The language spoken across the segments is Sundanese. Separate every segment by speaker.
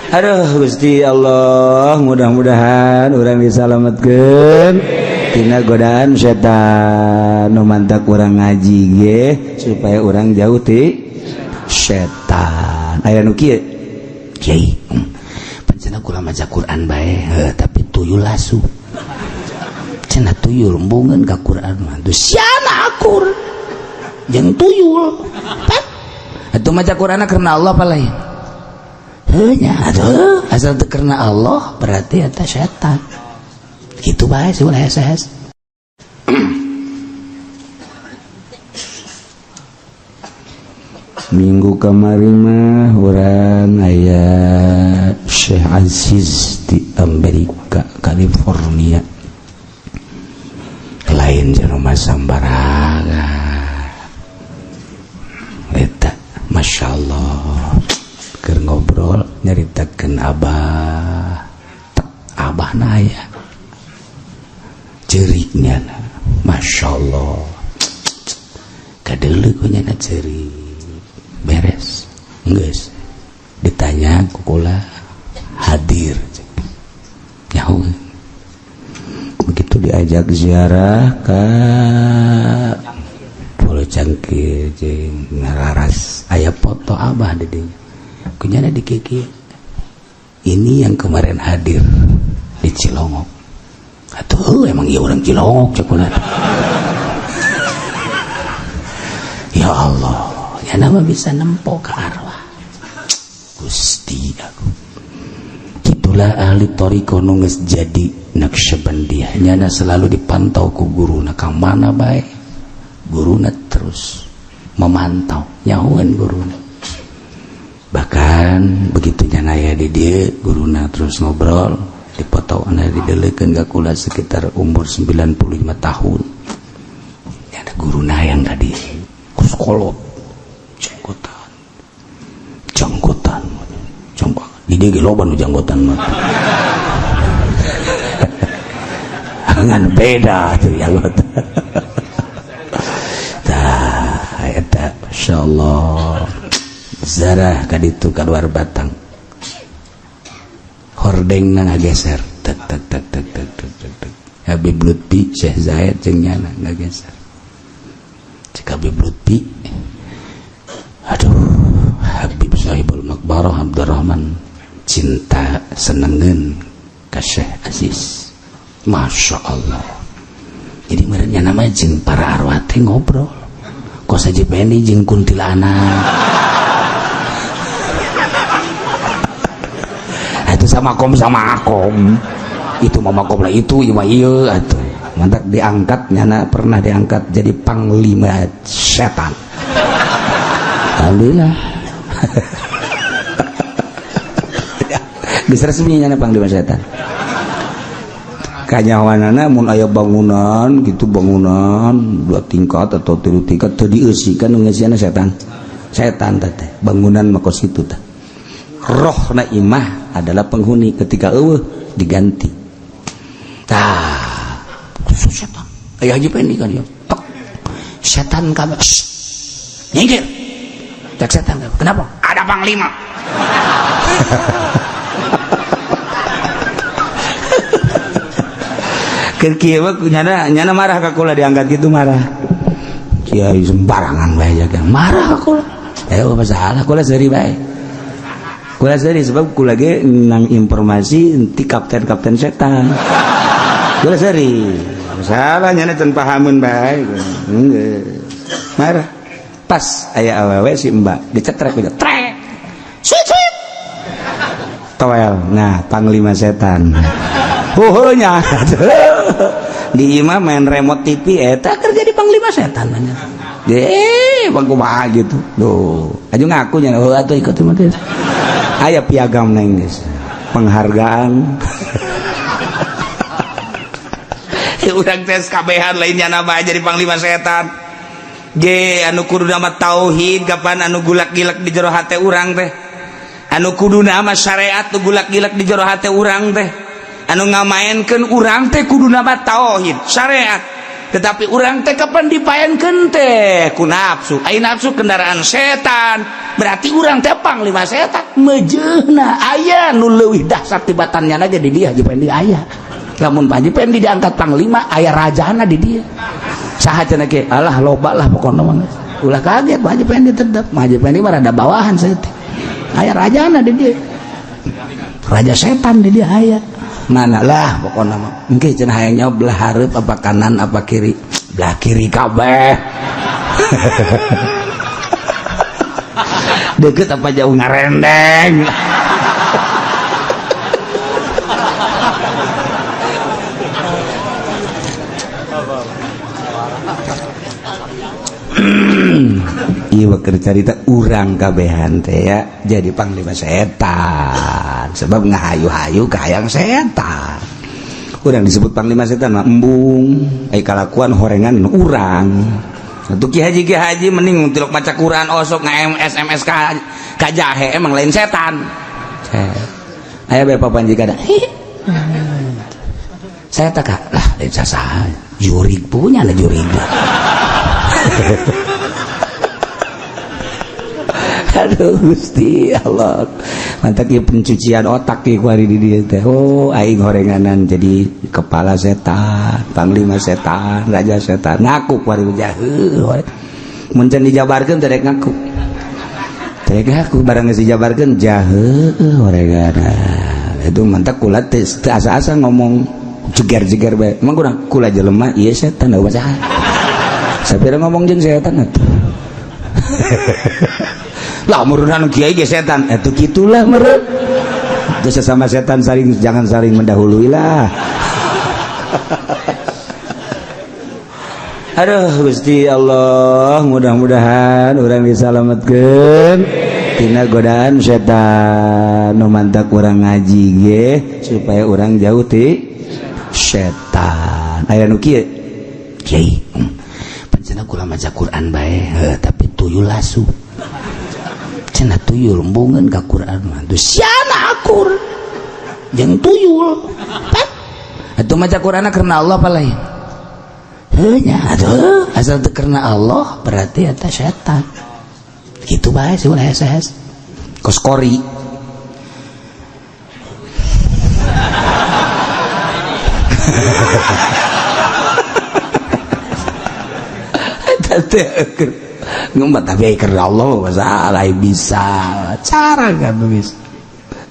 Speaker 1: Aduh Gusti Allah, mudah-mudahan urang disalametkeun tina godaan setan. Nu mantak urang ngaji ge supaya urang jauh ti setan. Aya nu kieu, Kiai, pancena kula maca Quran bae heuh, tapi tuyul asup cenah, tuyul embungeun ka Quran mah. Tuh siana akur jeung tuyul. Pat atuh maca Quran karena Allah apa lain? Heuh nya atuh, asal teu karena Allah berarti eta setan. Kitu bae sih ulah hese-hese. Minggu kemarin mah urang aya Syekh Aziz di Amerika, California. Lain jelema sambarangan eta, Masya Allah, keur ngobrol nyaritakeun abah. Tek, abah na aya ceuriknya, Masya Allah, kadeuleu ku nyana ceurik. Beres geus ditanya ku kula, hadir nyaho. Begitu diajak ziarah ke Pulau Cangkir jeung ngararas, aya foto abah di dinya ku nyana di kiki, ini yang kemarin hadir di Cilongok. Atuh emang iya orang Cilongok, cek kula. Ya Allah, ya nama bisa nempo ke arwah. Gusti aku, gitulah ahli thoriqoh nu geus jadi Naqsyabandiyah, nyana selalu dipantau ku guruna ka mana bae, guruna terus memantau, nyahueun guruna. Bahkan begitu nyana aya di dieu, guruna terus ngobrol, dipoto na dideleukeun ka kula sekitar umur 95 tahun. Nyana guruna yang tadi kolot, janggotan, janggotan, janggotan. Di dieu ge loba nu janggotan mah. Ngan beda tuh janggotan. Tah eta masyaallah, zarah ka ditu ka luar batang hordengna ngageser, tek tek tek tek tek tek tek tek. Habib Lutfi, Syekh Zaid jeung nyana ngageser. Cek Habib Lutfi, aduh, Habib Sahibul Makbarah Abdurrahman cinta senengeun ka Syekh Aziz, Masya Allah. Jadi mereka nama jeung para arwah teh ngobrol kos Haji Pendi jeung kuntilanak itu sama kom, sama akom itu mama kom lah itu ima iya atuh mantap. Diangkat nyana, pernah diangkat jadi panglima setan. Alhamdulillah geus resmi nyana panglima setan. Kanyawanana mun aya bangunan gitu, bangunan 2 tingkat atau 3 tingkat teu dieusi kan ngeusiana setan. Setan teh bangunan mah kos kitu tah. Rohna imah adalah penghuni, ketika eueuh diganti. Tah khusus setan. Aya Haji Pendi kan ya. Tok. Setan kabeh. Nyingkir. Cek setan kabeh. Kenapa? Ada panglima. Keur kieu mah nyana, nyana marah ka kula diangkat gitu marah. Kiai sembarangan bae jaga. Marah ka kula. Eh masalah kula seuri bae. Kula seuri sebab kula ge nang informasi ti kapten-kapten setan. Kula seuri. Masalah nyana can pahameun bae. Marah. Pas aya awewe si Mbak dicetrek gitu. Trek. Suit suit. Toel. Nah, panglima setan. Huhunya di imah main remote TV eta kerja di panglima setan nanya. Eh, bang kumaha gitu. Duh, aju ngaku nya heuh atuh ikut mah teh. Aya piagam neng geus. Penghargaan. Urang tes kabehan lainnya nama jadi panglima setan. Ge anu kudu nama tauhid kapan anu gulak-gilak di jero hate urang teh. Anu kudu nama syariat nu gulak-gilak di jero hate urang teh. Anu ngamaenkeun urang teh kudu nama tauhid syariat. Tetapi urang teh kapan dipaenkeun teh ku nafsu. Ai nafsu kendaraan setan. Berarti urang teh panglima setan. Mejeuna aya nu leuwih dahsyat tibatannya ge di dia Haji Pendi aya. Lamun Pak Haji Pendi diangkat panglima aya rajana di dia. Saha cenah ge? Alah loba lah pokona mah. Ulah kaget Pak Haji Pendi tetep. Pak Haji Pendi mah rada bawahan saeutik. Aya rajana di dia. Raja setan di dia aya. Mana lah pokoknya mah. Engke cenah hayang nyawa belah hareup apa kanan apa kiri? Belah kiri kabeh. Deket apa jauh ngarendeng. Ieu keur carita urang kabehan teh ya jadi panglima setan sebab ngahayu-hayu ka hayang setan. Urang disebut panglima setan mah embung ai kalakuan horengan urang. Atuh ki haji mending tilok maca Quran osok nga SMS ka jahe emang lain setan. Aya bae papanji kada. Saya tak lah lain sasaha jurig punya lah jurig. Aduh Gusti Allah. Mantap ieu pencucian otak ieu ku hari di dieu teh. Oh aing horenganan jadi kepala setan, panglima setan, raja setan. Ngaku ku hari jaheuh. Mun can dijabarkeun teh rek ngaku. Teh ngaku barang geus dijabarkeun jaheuh horenganan. Itu mantap kula teh asa-asa ngomong jeger-jeger bae. Emang kurang kula jelema ieu setan eueuh saha. Sapira ngomong jeung setan atuh. Lah murunan kiai ge setan atuh kitulah meureun. Itu sesama setan saling jangan saling mendahului lah. Aduh Gusti Allah, mudah-mudahan urang disalametkeun tina godaan setan. Nu mantak urang ngaji ge supaya urang jauh ti setan. Aya nu kieu kiai, pancena kula maca Quran bae, tapi tuyul asup. Cenah tuyul embungeun ka Quran mah. Tuh siana akur jeung tuyul. Atuh maca Quran karena Allah apa lain? Heuh nya atuh asal teu karena Allah berarti eta setan. Kitu bae sih ulah hese-hese. Kos kori. Eta teh ngumpat tapi karena Allah masalah bisa cara kan bisa.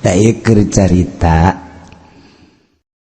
Speaker 1: Da ieu keur carita